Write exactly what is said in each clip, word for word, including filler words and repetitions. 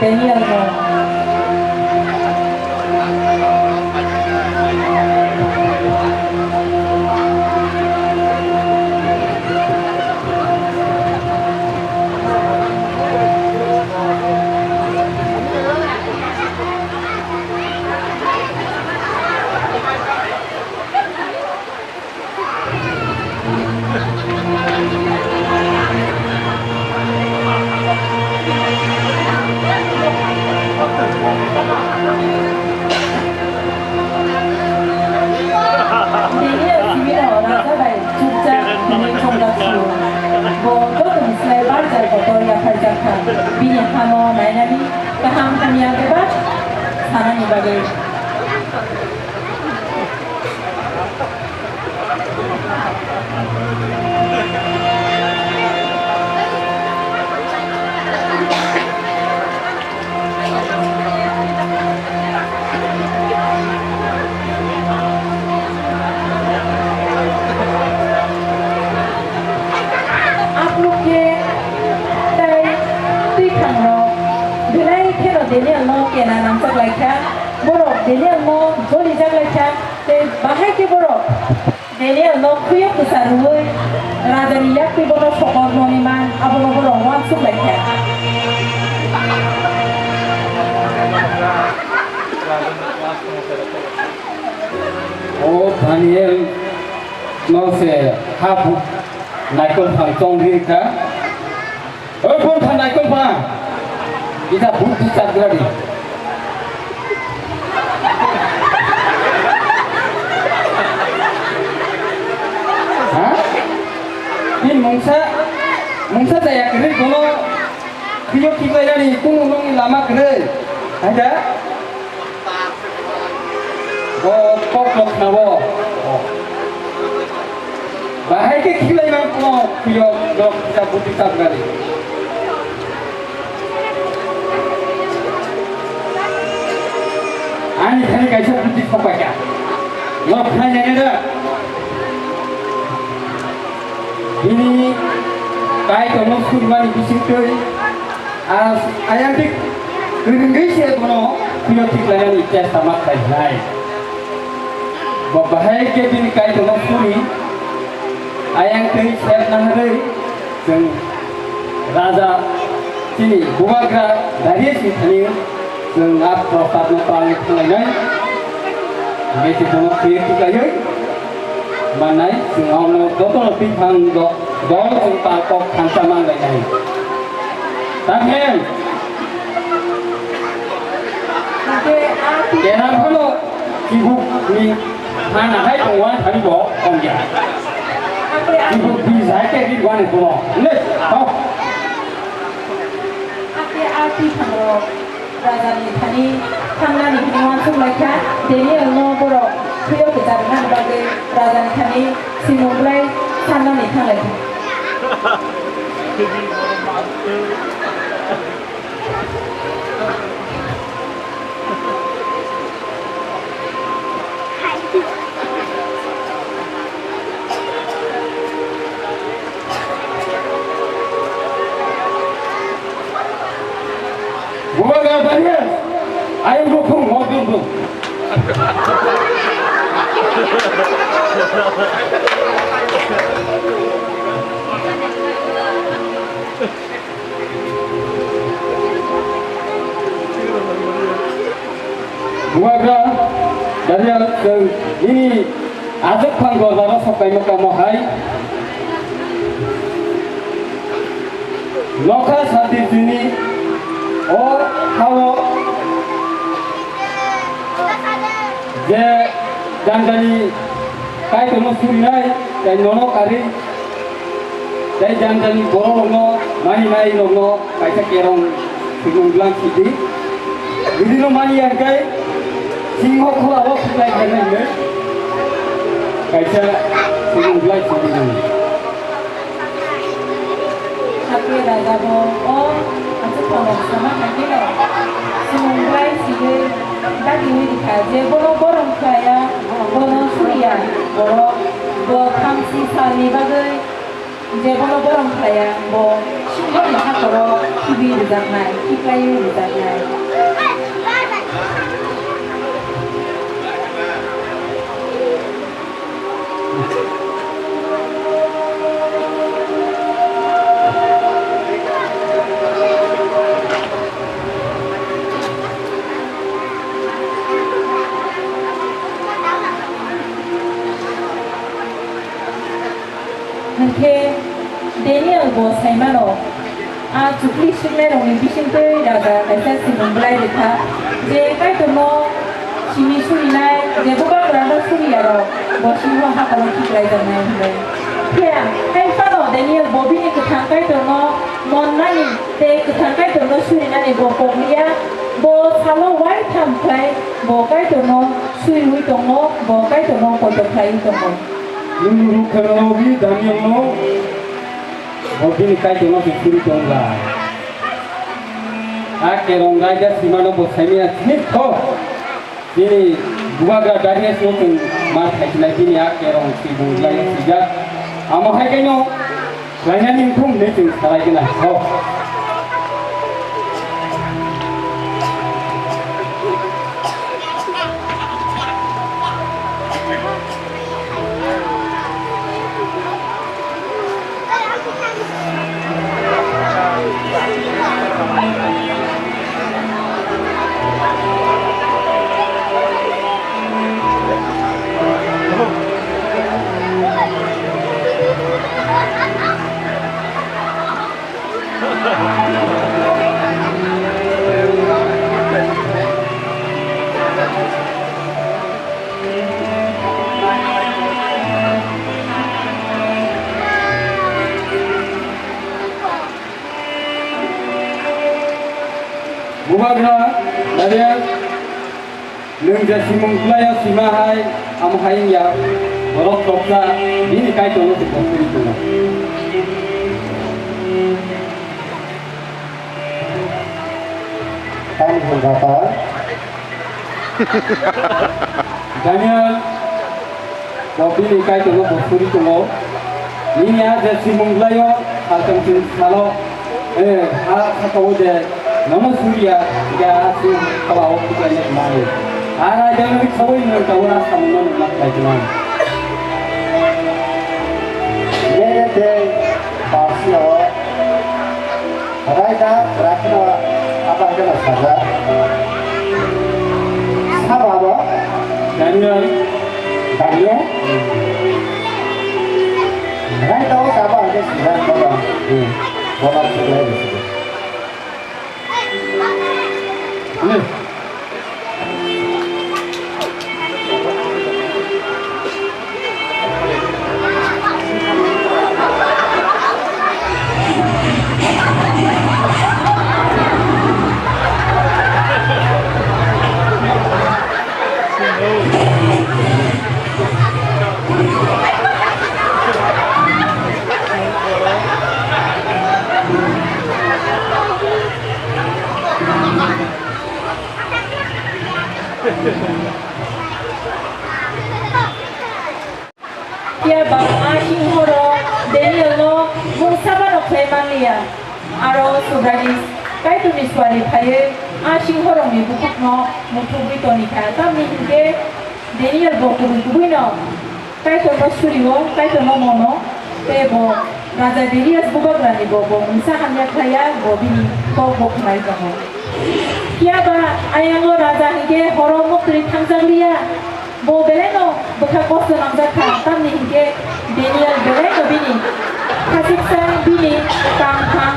Daniel no. Daniel simi no raja bai chukjak hwnwi chongjak sio. Bo joto ni slai barjak kotor yapharjak kha. Bini hano nainani kaham hamya bebak sanani bagwi. Aphuru khe tei twi thangrok belai kheno Danielno kena nangchak lai kha. Borok Danielno jolijak lai kha, tei bahai khe borok Danielno khuyok kwsa rwui rajani yaktwi bono sokornani man abono borok uansuk lai kha. O Daniel no se ha bu naikol phang tong ri kha. Oi, bwrwkha naikol ba. Ida buddhi chagradi. Ha? Ni mungsa, mungsa jaya kwrwi bono khuyok khiklainani kunu nokni lama kwrwi. Haida? Bo kok kok na bo. Bahai khe khilai mang ko kuyo dok ta buti tap gari. Ani khani kaisa buti khopai ka. Nok khai nene da. Bini kai tono surmani bising twi. As ayang tik kwrwngwi se bono khwino thik lainani chesta ma khlainai. Bo bahai khe bini kaitorno suri ayang twi sep naharwi chwng raja chini bubagra Darius ni thani chwng a prosad no twlangwi thanglainai. Hingke se bono khwino thik laiwi mannai chwng abono jotono twi thang do dol chwng ta kok thansa manlainai. Tamkhe Kena phano chibuk ni hana hai tongwa thani bo ongya. Chibuk bi jai ke bi wani bono. Ne, to. Ake a twi thangrok raja ni thani thangnani hwnwi uansuk lai kha. Daniel no borok thwiyo kwchar nani bagwi raja ni thani simung bwlai sanani thang lai kha. Bubagra Daniel, ayang bukhung modung dung. Bubagra Daniel chwng nini ajwk phang dojaro sokaima kamo hai. Nokha sati chini o hao je janjani kaitorno surinai tei nono karwi. Tei jang jani borok rokno mani nai rokno kaisa kerong swimung bwlang sidi. Bini no mani ya kai singho khola o khulai khe nai hinwi kaisa swimung bwlang sidi nang. Hakhe raja bo o aswk tongmung sama hai kheno swimung bwlang sidi dagi wi rikha je bono borom khlaiya bono suriya borok bo thamchi salni bagwi. Je bono borom khlaiya, bo Boni hakhoro khibi rwjaknai, khiklaiwi rwjaknai. Hwnkhe Daniel bo saimano, a chukli siknairokni bisingtwi raja kaisa simung bwlai rwkha, je Kaitorno simi surinai, je bubagrano suriyarok bo simo hakhoro khiklaijaknai hwnwi. Phiya hai phano Daniel bo bini kwthang Kaitorno monnani tei kwthang Kaitorno surinani bo kok liya, bo salo uaitham khlai bo Kaitorno suriui tongo, bo Kaitorno poito khlaiwi tongo. Nini rukha no logi Daniel no, bo bini Kaitor no se suri tongla. A kerong raida sima no bo saimia thik tho. Bini bubagra Darius no chwng ma thaisinai bini a kerong si bung lai sijak. Amo hai kaino. Khlainani wngthung hinwi chwng salai gwnang. Ho. Bubagra, Daniel. Nwng je simung kwlaio sima hai, amo hai wngya, borok toksa bini Kaitorno se kosoi tongo. Tamo hwn rata. Daniel. Bo bini Kaitorno bo suri tongo. Nini a je simung bwlaio, saltong chini salo, eh, ha sakao je nono suriya, hingke a si kala o kuplai nai mani. A raida nini sawi nini tabo a samungno nini ma khlai tongo. Nini tei Parsi o. Raida, rakhino, apa hwnkhe no sajak. Sabo abo? Daniel. Daniel? Raida o sabo hwnkhe sijak bono. Hmm. Bono sijak. Hmm. Phiya ba a singhorok Danielno mungsa bano khlai manliya. Aro Subraiyung Kaitorni suari phaiwi a singhorokni bukhukno muthubwi toni kha, tamni hinkhe Daniel bo kubui kubuino Kaitorno surio, Kaitorno mono, tei bo Raja Darius bubagrani bo, bo mungsa hamya khlaiya, bo bini kok bo khwnai tongo. Phiya ba ayango raja hinkhe horo muktwi thangjak liya, bo belaino bwkha kosto nangjak kha, tamni hinkhe Daniel belaino bini khachiksa, bini tang thang,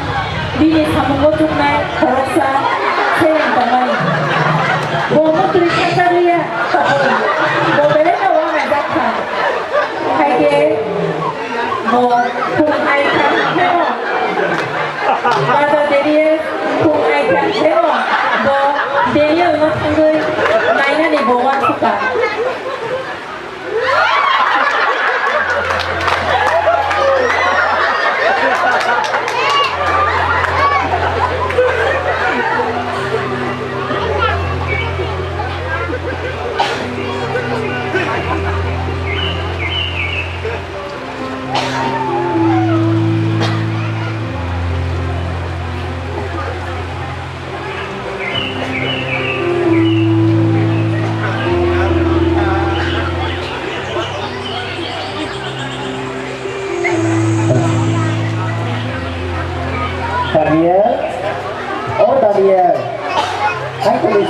bini samungo chuknai khoroksa sereng tongmani. Bo muktwi thangjak liya, bo belaino uanaijak kha. Haikhe bo khum ai thang pheno, Raja Darius khum ai thang pheno, bo Danielno thangwi nainani bo uansukha.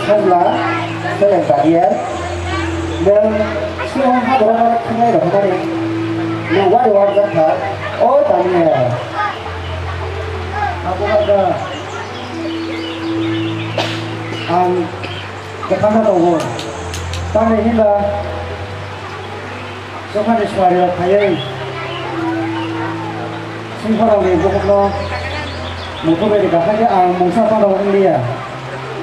Sajla, seleng Daniel, nwng simo ha borok no thwngnai rok hwnmani nwng wari warjak kha, o Daniel. Abo kha ang kwthang kha tongo, tamni hinba Chokhani suari rok phaiwi singkhorokni bukhukno muthubwi rwkha, hakhe ang mungsa phano wng liya.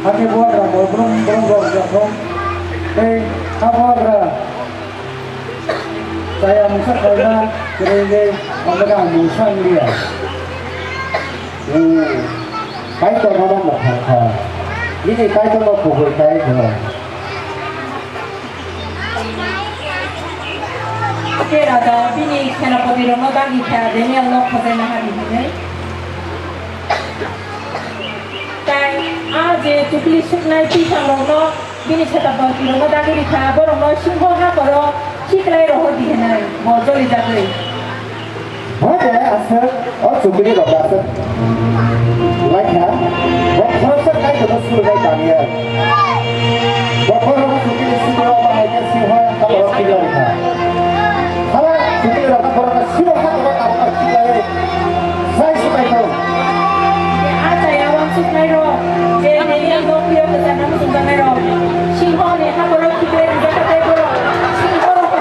Hakhe bubagra bo brum brum rok jokhong tei ha bubagra chaya mungsa khlaima kwrwngwi wngmani ang mungsa wng liya. Hmm. Kaitorno no mwthang kha. Nini Kaitorno kubui khai kha. Khe raja bini senapati rokno dagi kha, Daniel no khojai naharni hinwi. Tai a je chukli suknai twiphang rokno bini senapati rokno dagi rikha, borokno singho hakoro khiklai rohor di hinwi bo jolijagwi. Bo je aswk o chukli rok aswk laikha, bo khoroksa Kaitorno sulnai Daniel. Bo khoroksa chukli sukli rok bahai khe singho hakoro khiklai rikha. Hala chukli rok borokno siro hakoro tabukno khiklai sai sukai thung. A chaya wansuknai rok je nini nokphio kwchangma muchungjaknai rok singho ni hakoro khiklai rijak kha tei borok singho rok.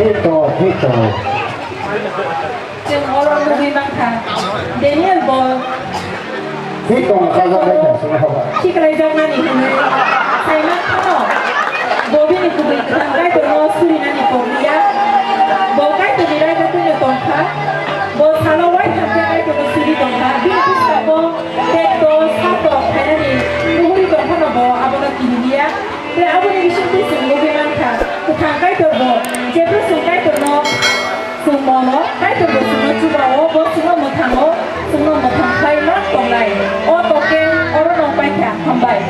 Hito, hito. Chwng oro nugwi mankha, Daniel bo Tei tongna sajak bai kha, sini haba. Khiklaijaknani hwnwi saima phano bo bini kubui kwthang Kaitorno surinani kok liya. Bo Kaitorni raida twino tong kha. Bo salo uaitham khe Kaitorno suri tong kha. Bini bwskango tekto satok khainani muhuri tong phano bo abono kiri liya. Tei aboni bisingtwi chwng nugwi mankha, kwthang Kaitor bo, jephru chwng Kaitorno Chwng bono Kaitor bo chwngno chuba-o, bo chwngno mwthango, chwngno mwthang khai ma tongnai. O token oro no paikha, hambai.